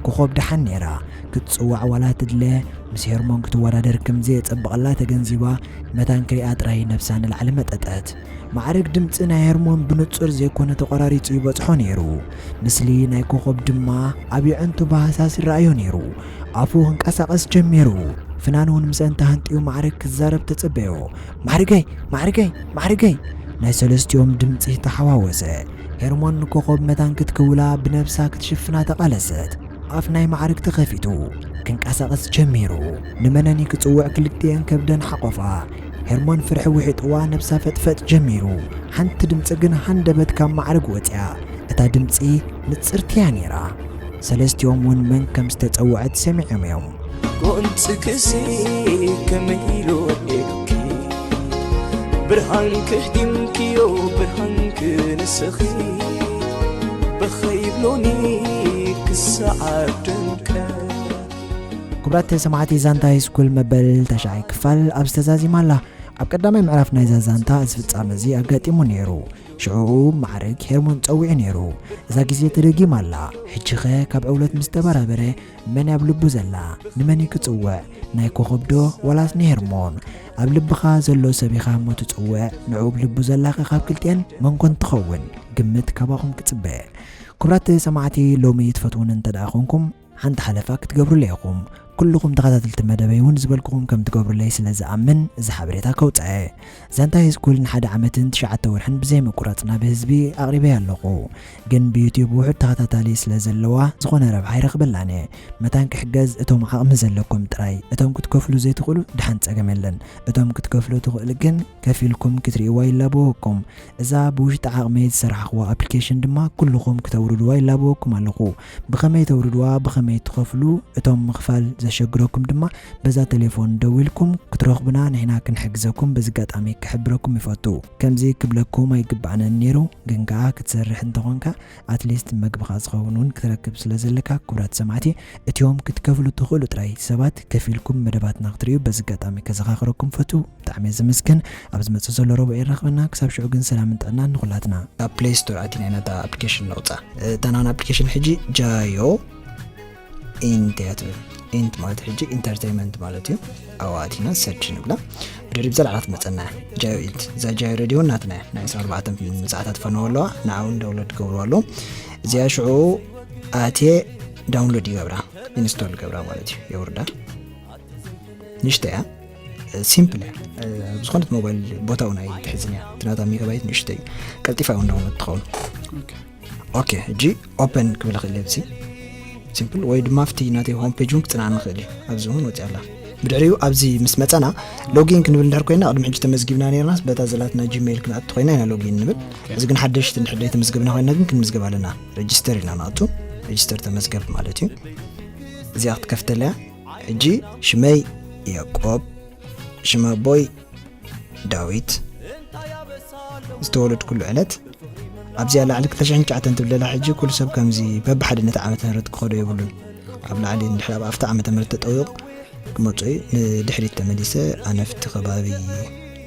ኮኾብ ደሓን ነይራ። ክትጽዋዕ ዋላ ትድለ፣ ምስ ሄርሞን ክትወዳደር ከም ዘየጸብቐላ ተገንዚባ፣ መታን ክሪኣ ጥራይ ነብሳ ንላዕሊ መጠጠት። ማዕረግ ድምጺ ናይ ሄርሞን ብንጹር ዘይኮነ ተቖራሪጹ ይበጽሖ ነይሩ። ምስሊ ናይ ኮኾብ ድማ ኣብ የዕንቱ ብሃሳስ ይረኣዮ ነይሩ። ኣፉ ክንቀሳቐስ ጀሚሩ። ፍናን እውን ምስአን ተሃንጥዩ ማዕረግ ክዛረብ ተጸበዮ። "ማዕርገይ! ማዕርገይ! ማዕርገይ!" ናይ ሰለስቲኦም ድምጺ ተሓዋወሰ። ሄርሞን ንኮኾብ መታን ክትክውላ ብነብሳ ክትሽፍና ተቓለሰት። ኣፍ ናይ ማዕርግ ተኸፊቱ። ክንቀሳቐስ ጀሚሩ። ንመነኒ ክጽውዕ ክልቲኤን ከብደን ሓቆፋ። ሄርሞን ፍርሒ ውሒጥዋ ነብሳ ፈጥፈጥ ጀሚሩ። ሓንቲ ድምጺ ግን ሃንደበት ካብ ማዕርግ ወጽያ። እታ ድምጺ ንጽርቲ እያ ነይራ። ሰለስቲኦም እውን መን ከም ዝተጸውዐት ሰሚዖም እዮም። ጎንጽ ክሲ ከመይ ኢሉ ወዲዱኪ፣ ብርሃንኪ ህዲምክዮ፣ ብርሃንኪ ንስኺ፣ በኸይ ብሎኒ ክሰዓብ ደምከ። ክቡራት ሰማዕቲ፣ ዛንታ ሃይስኩል መበል ተሽዓይ ክፋል ኣብ ዝተዛዚማ ኣላ። ኣብ ቀዳማይ ምዕራፍ ናይዛ ዛንታ እዚ ፍጻመ እዚ ኣጋጢሙ ነይሩ። ሽዑ ማዕረግ ሄርሞን ጸዊዑ ነይሩ። እዛ ግዜ ተደጊማ ኣላ። ሕጂኸ ካብ ዕውለት ምስ ተበራበረ፣ መን ኣብ ልቡ ዘላ? ንመን እዩ ክጽውዕ? ናይ ኮኸብ ዶ ዋላስ ንሄርሞን? ኣብ ልብኻ ዘሎ ሰብ ኢኻ እሞ ትጽውዕ። ንዕኡ ኣብ ልቡ ዘላኸ ካብ ክልቲኤን መን ኮን ትኸውን? ግምት ካባኹም ክጽበ። ክቡራት ሰማዕቲ፣ ሎሚ ትፈትዉኒ እንተ ደኣ ኾንኩም፣ ሓንቲ ሓለፋ ክትገብሩለይ ኢኹም። ኩልኹም ተኸታተልቲ መደበይ እውን ዝበልኩኹም ከም ትገብሩለይ ስለ ዝኣምን፣ እዚ ሓበሬታ ከውጽአ። ዛንታ ሃይስኩል ንሓደ ዓመትን ትሽዓተ ወርሕን ብዘይ ምቁራጽ ናብ ህዝቢ ኣቕሪበያ ኣለኹ። ግን ብዩትዩብ ውሑድ ተኸታታሊ ስለ ዘለዋ፣ ዝኾነ ረብሓ ኣይረኽበላን እየ። መታን ክሕገዝ እቶም ዓቕሚ ዘለኩም ጥራይ። እቶም ክትከፍሉ ዘይትኽእሉ፣ ደሓን ጸገም የለን። እቶም ክትከፍሉ ትኽእሉ ግን፣ ከፊልኩም ክትርእይዋ ይላበወኩም። እዛ ብውሽጢ ዓቕመይ ዝሰራሕኽዋ ኣፕሊኬሽን ድማ ኩልኹም ክተውርድዋ ይላበወኩም ኣለኹ። ብኸመይ ተውርድዋ፣ ብኸመይ ትኸፍሉ፣ እቶም ምኽፋል ዘሸግረኩም ድማ በዛ ቴሌፎን ደዊልኩም ክትረኽቡና ንሕና ክንሕግዘኩም በዚ ኣጋጣሚ ክሕብረኩም ይፈቱ። ከምዚ ክብለኩም ኣይግባእንን ነይሩ፣ ግን ከኣ ክትሰርሕ እንተኾንካ ኣትሊስት መግብኻ ዝኸውን እውን ክትረክብ ስለ ዘለካ፣ ክቡራት ሰማዕቲ፣ እቲኦም ክትከፍሉ ትኽእሉ ጥራይ ሰባት ከፊልኩም መደባትና ክትርእዩ በዚ ኣጋጣሚ ከዘኻኽረኩም ፈቱ። ብጣዕሚ እየ ዘመስግን። ኣብ ዝመጽእ ዘሎ ረቡዕ ይራኽበና። ክሳብ ሽዑ ግን ሰላምን ጥዕናን ንኹላትና። ኣብ ፕሌይ ስቶር ኣቲና ኢና ነታ ኣፕሊኬሽን ነውጻ። እታ ናና ኣፕሊኬሽን ሕጂ ጃዮ ኢንት እያ ትብል። ኢንት ማለት ሕጂ ኢንተርቴይንመንት ማለት እዩ። ኣብኣ ኣቲና ሰርች ንብላ። ብድሕሪ ብዘለዓላ ትመጸና እያ። ጃዮ ኢንት። እዛ ጃዮ ሬድዮ ናትና እያ። ናይ ዕስራን ኣርባዕተን ሰዓታት ፈነወ ኣለዋ። ንዓ እውን ዳውንሎድ ገብርዋ ኣለዉ። እዚኣ ሽዑ ኣትየ ዳውንሎድ ይገብራ። ኢንስቶል ገብራ ማለት እዩ። የውርዳ። ንእሽተይ እያ። ሲምፕል እያ። ኣብ ዝኾነት ሞባይል ቦታ እውን ኣይትሕዝን እያ። እቲ ናታ ሜጋባይት ንእሽተይ እዩ። ቀልጢፋ እውን ዳውንሎድ ትኸውን። ኦኬ። ኦኬ፣ ሕጂ ኦፐን ክብል እኽእል እየ ኣብዚ። ሲምፕል፣ ወይ ድማ ኣብቲ ናተይ ሆም ፔጅ እውን ክጽንዓኒ ይኽእል እዩ። ኣብዚ እውን ወጺኣ ኣላ። ብድሕሪኡ ኣብዚ ምስ መጸና ሎጊን ክንብል እንድሕር ኮይና፣ ቅድሚ ሕጂ ተመዝጊብና ነይርናስ በታ ዘላትና ጂሜይል ክንኣቱ ኮይና ኢና ሎጊን ንብል። ኦኬ። እዚ ግን ሓደሽቲ እንድሕር ዘይተመዝገብና ኮይና ግን ክንምዝገብ ኣለና። ሬጅስተር ኢልና ንኣቱ። ሬጅስተር ተመዝገብ ማለት እዩ። እዚኣ ክትከፍተላ እያ። ሕጂ ሽመይ ያዕቆብ፣ ሽም ኣቦይ ዳዊት፣ ዝተወለድኩሉ ዕለት ኣብዚኣ ላዕሊ ክልተ ሽሕን ትሽዓተን ትብል ዘላ። ሕጂ ኩሉ ሰብ ከምዚ በብሓደ ነቲ ዓመተ ምህረት ክኸዶ የብሉን። ኣብ ላዕሊ እንድሕር ኣብ ኣፍታ ዓመተ ምህረት ተጠዊቑ ክመጾ እዩ። ንድሕሪት ተመሊሰ ኣነፍቲ ከባቢ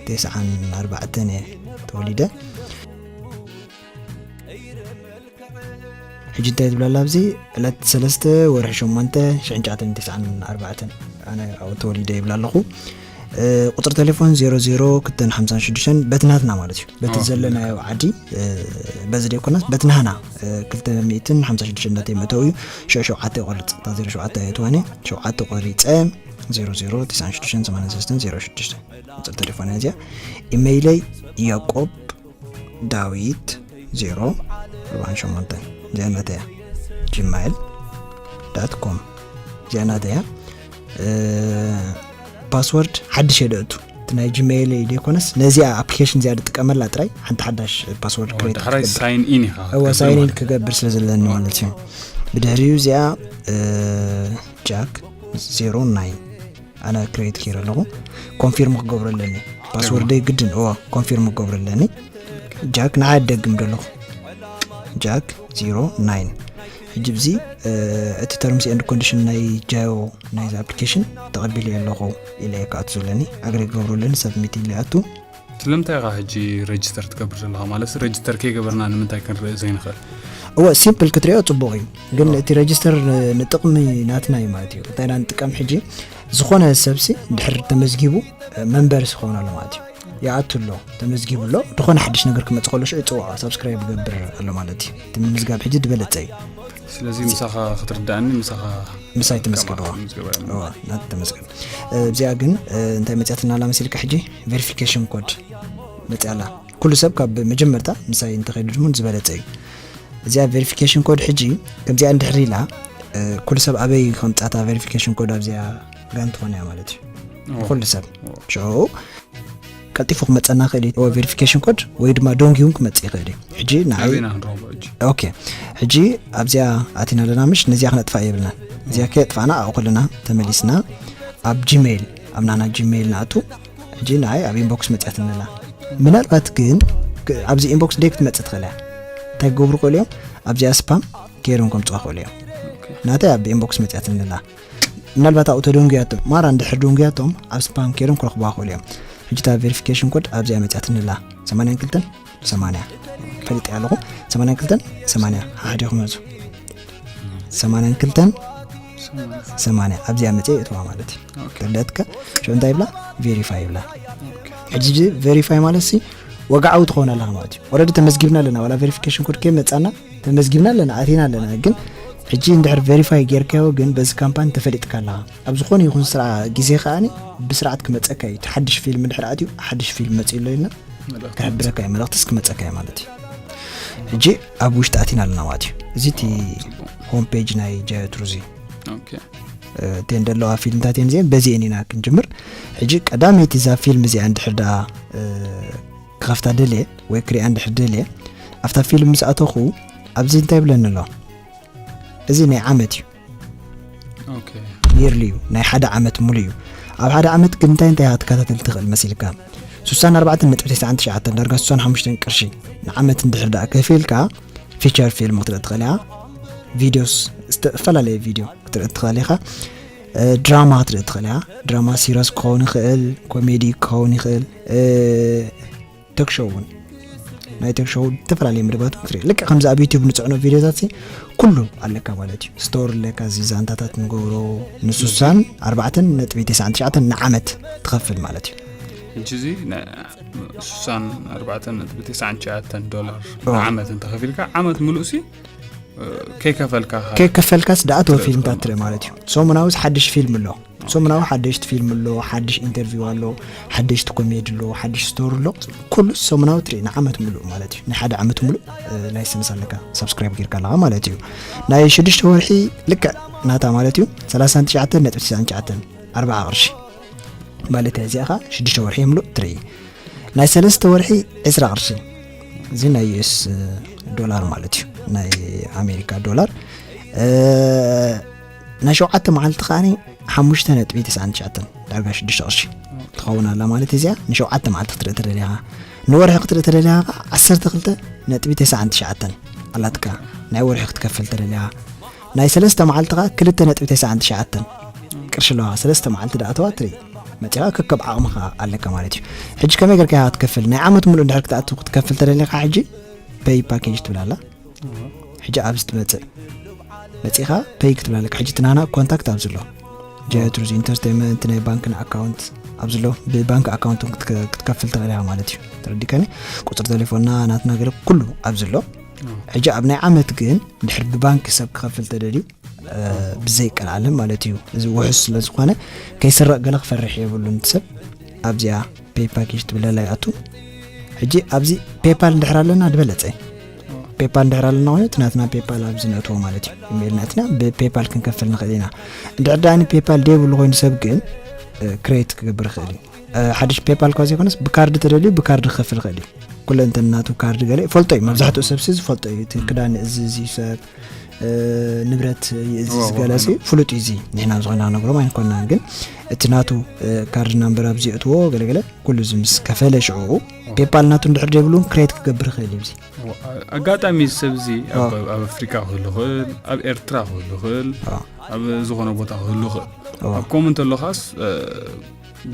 ተስዓን ኣርባዕተን እየ ተወሊደ። ሕጂ እንታይ ትብላ ኣላ ኣብዚ? ዕለት ሰለስተ ወርሒ ሸሞንተ ሽሕን ትሽዓተን ሚእትን ተስዓን ኣርባዕተን ኣነ ኣብኡ ተወሊደ ይብላ ኣለኹ። እ፣ ቁፅሪ ቴሌፎን ዜሮ ዜሮ ክልተ ሓምሳ ሽዱሽተ በቲ ናትና ማለት እዩ። በቲ ኦ፣ ዘለናዮ ዓዲ፣ እ፣ በዚ ደይኮነስ በቲ ናህና፣ እ፣ ክልተ ሚእትን ሓምሳ ሽዱሽተ እንዳተይ መእተዊ እዩ። ሽዑ ሸውዓተ ይቆርፅ። እታ ዜሮ ሸውዓተ ኣየእትዋን እየ። ሸውዓተ ቆሪፀ ዜሮ ዜሮ ትስዓን ሽዱሽተን ሰማንያን ሰለስተን ዜሮ ሽዱሽተ። ቁፅሪ ቴሌፎን እዚኣ። ኢሜይለይ ያቆብ ዳዊት ዜሮ ኣርባዓን ሸሞንተን። እዚኣ ናተይ እያ። ጂሜይል ዳት ኮም። እዚኣ ናተይ እያ። እ፣ ፓስወርድ ሓድሽ እየ ደእቱ። እቲ ናይ ጂሜይል ደይኮነስ ነዚኣ ኣፕሊኬሽን እዚኣ ዝጥቀመላ ጥራይ ሓንቲ ሓዳሽ ፓስወርድ ክሬት ዳሕራይ ክትገብር። ሳይን ኢን ኢኻ እወ ክትገብር ሳይን ኢን ማለት እዩ። ክገብር ስለ ዘለኒ ማለት እዩ። ብድሕሪኡ እዚኣ፣ እ፣ ጃክ ዜሮ ናይን ኣነ ክሬት ገይረ ኣለኹ። ኮንፊርም ክገብሮ ኣለኒ። ፓስወርደይ ግድን እወ ኮንፊርም ክገብሮ ኣለኒ። ጃክ ንዓ ደግም ደለኹ። ጃክ ዜሮ ናይን። ሕጂ ብዚ፣ እ፣ እቲ ተርምስ ኤንድ ኮንዲሽን ናይ ጃዮ ናይዚ ኣፕሊኬሽን ተቐቢለ ኣለኹ ኢለ እየ ክኣቱ ዘለኒ። ኣግሪ ክገብሮ ኣለኒ፣ ሰብሚት ኢለ ኣቱ። ስለምንታይ ኢኻ ሕጂ ረጅስተር ትገብር ዘለኻ? ማለት ረጅስተር ከይገበርና ንምንታይ ክንርኢ ዘይንኽእል? እወ ሲምፕል ክትሪኦ ጽቡቕ እዩ፣ ግን እቲ ረጅስተር ን-፣ ንጥቕሚ ናትና እዩ ማለት እዩ። እንታይ ኢና ንጥቀም ሕጂ? ዝኾነ ሰብሲ ድሕር ተመዝጊቡ፣ እ፣ መንበር ክኸውን ኣሎ ማለት እዩ። ይኣቱ ኣሎ፣ ተመዝጊቡ ኣሎ፣ ዝኾነ ሓድሽ ነገር ክመጽእ ከሎ ሽዑ ይጽውዖ፣ ሳብስክራይብ ይገብር ኣሎ ማለት እዩ። እቲ ምምዝጋብ ሕጂ ዝበለጸ እዩ። ስለዚ ምሳኻ ክትርዳእኒ ምሳኻ ምሳይ ተመዝገበዋ። ምዝገባ እዩ። እዋ፣ ናት ተመዝገብ። እ፣ እዚኣ ግን፣ እ፣ እንታይ መጽያትና ኣላ መሲልካ ሕጂ? ቬሪፊኬሽን ኮድ መጽያ ኣላ። ኩሉ ሰብ ካብ መጀመርታ ምሳይ እንተኸይዱ ድማ ዝበለጸ እዩ። እዚኣ ቬሪፊኬሽን ኮድ ሕጂ ከምዚኣ እንድሕር ኢላ፣ እ፣ ኩሉ ሰብ ኣበይ ከምጻታ ቬሪፊኬሽን ኮድ ኣብዚኣ ጋን ትኾን እያ ማለት እዩ። ኦ። ኩሉ ሰብ። ሽዑ ቀልጢፉ ክመጸና ይኽእል እዩ። ወይ ቬሪፊኬሽን ኮድ ወይ ድማ ዶንጊ እውን ክመጽእ ይኽእል እዩ። ሕጂ ንዓይ ኣበይና ክንረኽቦ ሕጂ? ኦኬ፣ ሕጂ ኣብዚኣ ኣቲና ኣለና ምሽ? ነዚኣ ክነጥፋ የብልናን። እዚኣ ከየጥፋና ኣብኡ ከለና ተመሊስና ኣብ ጂሜይል፣ ኣብ ናና ጂሜይል ንኣቱ። ሕጂ ንዓይ ኣብ ኢንቦክስ መጽያትኒ ኣላ። ምናልባት ግን ክ-፣ ኣብዚ ኢንቦክስ ደይ ክትመጽእ ትኽእል እያ። እንታይ ክገብሩ ክኽእሉ እዮም? ኣብዚኣ ስፓም ገይሮም ከምጽዋ ክኽእሉ እዮም። ናተይ ኣብ ኢንቦክስ መጽያትኒ ኣላ። ምናልባት ኣብኡ ተደንጉያቶም፣ ማራ እንድሕር ደንጉያቶም ኣብ ስፓም ከይዶም ክረኽቡዋ ክኽእሉ እዮም። ሕጂ እታ ቬሪፊኬሽን ኮድ ኣብዚኣ መጽያትኒ ኣላ። ሰማንያን ክልተን ሰማንያ። ፈሊጠያ ኣለኹ። ሰማንያን ክልተን ሰማንያ። ሓዲኹም መጹ። ሰማንያን ክልተን ሰማንያ። ኣብዚኣ መጽየ እትዋ ማለት እዩ። ኦኬ። ተረዳእትካ? ሽዑ እንታይ ይብላ? ቬሪፋይ ይብላ። ኦኬ። ሕጂ እዚ ቬሪፋይ ማለት ሲ ወግዓዊ ትኸውን ኣለኻ ማለት እዩ። ኦልሬዲ ተመዝጊብና ኣለና። ዋላ ቬሪፊኬሽን ኮድ ከይመጻና ተመዝጊብና ኣለና፣ ኣቲና ኣለና። ግን ሕጂ እንድሕር ቬሪፋይ ጌርካዮ ግን በዚ ካምፓኒ ተፈሊጥካ ኣለኻ። ኣብ ዝኾነ ይኹን ስራ ግዜ ከኣኒ ብስርዓት ክመጸካ እዩ። እቲ ሓድሽ ፊልም እንድሕር ኣትዩ ሓድሽ ፊልም መጺኡ ኣሎ ኢልና ክሕብረካ እዩ። መልእኽትስ ክመጸካ እዩ ማለት እዩ። ሕጂ ኣብ ውሽጢ ኣቲና ኣለና ማለት እዩ። እዚ እቲ ሆም ፔጅ ናይ ጃዮ ትሩዚ ኦኬ። እተን ዘለዋ ፊልምታት እየን እዚአን። በዚአን ኢና ክንጅምር። ሕጂ ቀዳመይቲ እዛ ፊልም እዚኣ እንድሕር ደኣ፣ እ፣ ክኸፍታ ደልየ ወይ ክሪኣ እንድሕር ደልየ፣ ኣብታ ፊልም ምስ ኣተኹ ኣብዚ እንታይ ይብለኒ ኣሎ? እዚ ናይ ዓመት እዩ። ኦኬ። ይርሊ እዩ፣ ናይ ሓደ ዓመት ሙሉ እዩ። ኣብ ሓደ ዓመት ግን እንታይ እንታይ ኢኻ ክትከታተል ትኽእል መሲልካ? ስሳን ኣርባዕተን ነጥቢ ተስዓን ትሽዓተን፣ ዳርጋ ስሳን ሓሙሽተን ቅርሺ ንዓመት እንድሕር ደኣ ከፊልካ፣ ፊቸር ፊልም ክትርኢ ትኽእል ኢኻ። ቪድዮስ፣ ዝተፈላለየ ቪድዮ ክትርኢ ትኽእል ኢኻ። እ፣ ድራማ ክትርኢ ትኽእል ኢኻ። ድራማ ሲሪየስ ክኸውን ይኽእል፣ ኮሜዲ ክኸውን ይኽእል፣ እ፣ ቶክ ሾው እውን፣ ናይ ቶክ ሾው ዝተፈላለዩ መደባት ክትርኢ። ልክዕ ከምዚ ኣብ ዩቲዩብ ንጽዕኖ ቪድዮታት ሲ ኩሉ ኣለካ ማለት እዩ። ስቶሪ ኣለካ፣ እዚ ዛንታታት ንገብሮ ንስሳን ኣርባዕተን ነጥቢ ተስዓን ትሽዓተን ንዓመት ትኸፍል ማለት እዩ። ሕጂ እዚ ነ-፣ ስሳን ኣርባዕተን ነጥቢ ተስዓን ትሽዓተን ዶላር ኦ። ንዓመት እንተኸፊልካ ዓመት ምሉእ ሲ ከይከፈልካ ከይከፈልካስ ደኣ ተወ ፊልምታት ትርኢ ማለት እዩ። ሰሙናዊ ሓድሽ ፊልም ኣሎ፣ ሰሙናዊ ሓደሽቲ ፊልም ኣሎ፣ ሓድሽ ኢንተርቪው ኣሎ፣ ሓደሽቲ ኮሜዲ ኣሎ፣ ሓድሽ ስቶሪ ኣሎ። ኩሉ ሰሙናዊ ትርኢ ንዓመት ሙሉእ ማለት እዩ። ናይ ሓደ ዓመት ሙሉእ፣ እ፣ ላይሰንስ ኣለካ፣ ሰብስክራይብ ጌርካ ኣለኻ ማለት እዩ። ናይ ሽዱሽተ ወርሒ ልክዕ ናታ ማለት እዩ ሰላሳን ትሽዓተን ነጥቢ ስሳን ትሽዓተን፣ ኣርብዓ ቅርሺ ማለት እያ። እዚኣ ኸዓ ሽዱሽተ ወርሒ ሙሉእ ትርኢ። ናይ ሰለስተ ወርሒ ዕስራ ቅርሺ፣ እዚ ናይ ዩኤስ ዶላር ማለት እዩ፣ ናይ ኣሜሪካ ዶላር። እ፣ ናይ ሸውዓተ መዓልቲ ከዓኒ ሓሙሽተ ነጥቢ ተስዓን ትሽዓተን፣ ዳርጋ ሽዱሽተ ቅርሺ ትኸውን ኣላ ማለት እዚኣ። ንሸውዓተ መዓልቲ ክትርኢ ተደሊኻ፣ ንወርሒ ክትርኢ ተደሊኻ ከኣ ዓሰርተ ክልተ ነጥቢ ተስዓን ትሽዓተን ኣላትካ፣ ናይ ወርሒ ክትከፍል ተደሊኻ። ናይ ሰለስተ መዓልቲ ከኣ ክልተ ነጥቢ ተስዓን ትሽዓተን ቅርሺ ኣለዋ። ሰለስተ መዓልቲ ደኣ ተዋ ትርኢ፣ መጺኻ ከከብ ዓቕምኻ ኣለካ ማለት እዩ። ሕጂ ከመይ ጌርካ ኢኻ ክትከፍል? ናይ ዓመት ሙሉእ እንድሕር ክትኣቱ ክትከፍል ተደሊኻ፣ ሕጂ ፔይ ፓኬጅ ትብል ኣላ። ሕጂ ሕጂ ኣብዚ ትመፅእ መፂኻ ፔይ ክትብል ኣለካ። ሕጂ ትናና ኮንታክት ኣብዚ ኣሎ፣ ጃዮ ትሩዝ ኢንተርቴንመንት ናይ ባንክን ኣካውንት ኣብዚ ኣሎ። ብባንክ ኣካውንት እውን ክትከ- ክትከፍል ትኽእል ኢኻ ማለት እዩ። ተረዲከኒ? ቁፅሪ ቴሌፎንና፣ ናትና፣ ገለ ኩሉ ኣብዚ ኣሎ። ሕጂ ኣብ ናይ ዓመት ግን ድሕር ብባንክ ሰብ ክኸፍል ተደልዩ ብዘይ ቀልዓለም ማለት እዩ። እዚ ውሑስ ስለ ዝኾነ ከይስረቕ ገለ ክፈርሕ የብሉን እቲ ሰብ። ኣብዚኣ ፔይ ፓኬጅ ትብለላ ይኣቱ። ሕጂ ኣብዚ ፔፓል እንድሕር ኣለና ዝበለጸ። ፔፓል እንድሕር ኣለና ኮይኑ እቲ ናትና ፔፓል ኣብዚ ነእትዎ ማለት እዩ። ኢሜይል ናትና ብፔፓል ክንከፍል ንኽእል ኢና። እንድሕር ደኣ ፔፓል ደይብሉ ኮይኑ ሰብ ግን ክሬት ክገብር ይኽእል እዩ። ሓድሽ ፔፓል እኳ ዘይኮነስ ብካርድ ተደልዩ ብካርድ ክኸፍል ይኽእል እዩ። ኩለ እንተ ናቱ ካርድ ገለ ይፈልጦ እዩ። መብዛሕትኡ ሰብ ሲ ዝፈልጦ እዩ። እቲ ክዳን እዚ እዚ ሰብ ንብረት እዚ ዝገለሲ ፍሉጥ እዩ። እዚ ንሕና ዝኾና ነግሮም ኣይኮናን፣ ግን እቲ ናቱ ካርድ ናምበር ኣብዚ የእትዎ ገለገለ ኩሉ እዚ ምስ ከፈለ ሽዑ ፔፓል ናቱ እንድሕር ደይብሉ እውን ክሬት ክገብር ይኽእል እዩ። እዚ ኣጋጣሚ እዚ ሰብ እዚ ኣብ ኣፍሪካ ክህሉ ይኽእል፣ ኣብ ኤርትራ ክህሉ ይኽእል፣ ኣብ ዝኾነ ቦታ ክህሉ ይኽእል። ኣብ ኮመንት ኣለኻስ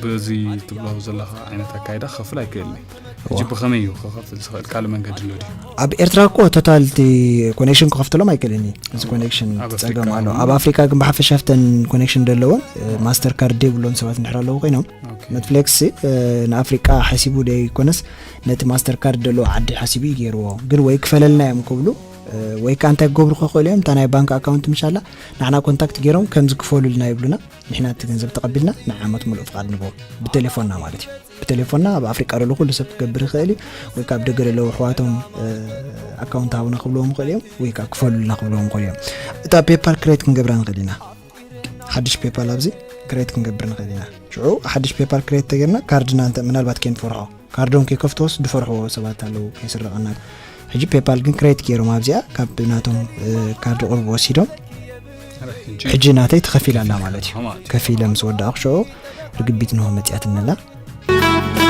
በዚ ትብሎ ዘለኻ ዓይነት ኣካይዳ ክኸፍል ኣይክእልን እዩ። ሕጂ ብኸመይ እዩ ክኸፍል ዝኽእል? ካልእ መንገዲ ኣሎ ድዩ? ኣብ ኤርትራ እኮ ቶታል እቲ ኮኔክሽን ክኸፍተሎም ኣይክእልን እዩ። እዚ ኮኔክሽን ኣብ ትፀገም ኣፍሪካ ኣሎ። እውን? ኣብ ኣፍሪካ ግን ብሓፈሻ ፍተን ኮኔክሽን ዘለዎን ማስተር ካርድ ዘይብሎም ሰባት እንድሕር ኣለዉ ኮይኖም ኦኬ። ኔትፍሊክስ ንኣፍሪቃ ሓሲቡ ደይኮነስ ነቲ ማስተር ካርድ ዘለዎ ዓዲ ሓሲቡ እዩ ገይርዎ። ግን ወይ ክፈለልና እዮም ክብሉ ወይ ከዓ እንታይ ክገብሩ ክኽእሉ እዮም? እታ ናይ ባንክ ኣካውንት ምሻላ ንሕና ኮንታክት ገይሮም ከምዚ ክፈሉልና ይብሉና። ንሕና እቲ ገንዘብ ተቐቢልና ንዓመት ሙሉእ ፍቓድ ንቦ ብቴሌፎንና ማለት እዩ። ብቴሌፎንና ኣብ ኣፍሪቃ ዘሎ ኩሉ ሰብ ክገብር ይኽእል እዩ። ወይ ካብ ደገ ዘለዉ ኣሕዋቶም ኣካውንት ሃቡና ክብልዎም ይኽእል እዮም፣ ወይ ከዓ ክፈሉልና ክብልዎም ይኽእል እዮም። እታ ፔፓል ክሬት ክንገብራ ንኽእል ኢና። ሓድሽ ፔፓል ኣብዚ ክሬት ክንገብር ንኽእል ኢና። ሽዑ ሓድሽ ፔፓል ክሬት ተገርና ካርድና እንተ ምናልባት ከይንፈርሖ ካርዶም ከይከፍትዎስ ዝፈርሕዎ ሰባት ኣለዉ ከይስረቐና። ሕጂ ፔፓል ግን ክሬት ገይሮም ኣብዚኣ ካብ ናቶም ካርድ ቁርብ ወሲዶም ሕጂ ናተይ ተኸፊላ ኣላ ማለት እዩ። ከፊለ ምስ ወዳእኩ ሽዑ ርግቢት ንሆ መፅያትኒ ኣላ።